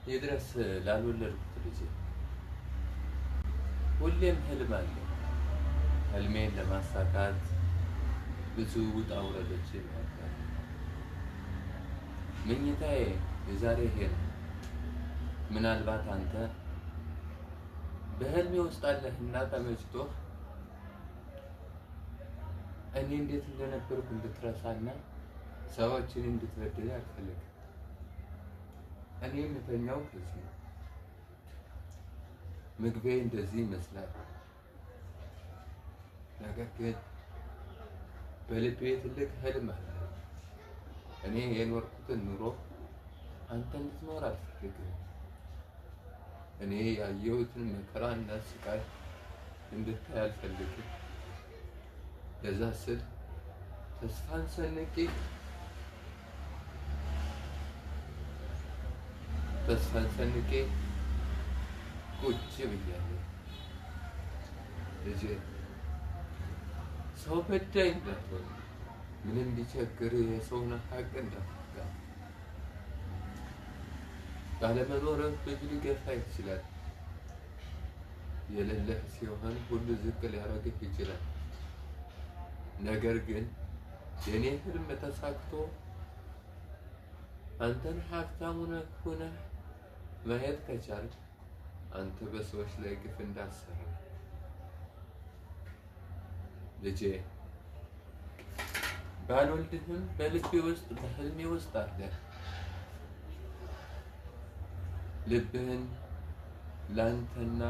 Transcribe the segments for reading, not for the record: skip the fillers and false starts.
ይድረስ ላልወለድኩት ልጄ። ሁሌም ህልም አለ። ህልሜን ለማሳካት ብዙ ውጣ ውረዶችን ያልፋል። ምኝታዬ የዛሬ ይሄ ነው። ምናልባት አንተ በህልሜ ውስጥ አለህና ተመችቶህ እኔ እንዴት እንደነበርኩ እንድትረሳና ሰዎችን እንድትበድል አልፈልግም። እኔ የምተኛው ከዚህ ነው። ምግቤ እንደዚህ ይመስላል። ነገር ግን በልቤ ትልቅ ህልም አለ። እኔ የኖርኩትን ኑሮ አንተ እንድትኖር አልፈልግም። እኔ ያየሁትን መከራ እና ስቃይ እንድታይ አልፈልግም። ለዛ ስል ተስፋን ሰንቄ ተስፋን ሰንቄ ቁጭ ብያለሁ። ልጄ ሰው በዳይ እንዳትሆን፣ ምንም ቢቸግርህ የሰውን ሀቅ እንዳትጋ። ባለመኖርህ ብዙ ሊገፋ ይችላል። የሌለህ ሲሆን ሁሉ ዝቅ ሊያደርግህ ይችላል። ነገር ግን የእኔ ህልም ተሳክቶ አንተን ሀብታም ሆነህ ማየት ከቻልክ አንተ በሰዎች ላይ ግፍ እንዳትሰራ ልጄ። ባልወልድህም በልቤ ውስጥ በህልሜ ውስጥ አለህ። ልብህን ለአንተና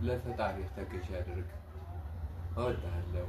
ለፈጣሪህ ተገዢ አድርግ። እወድሃለሁ።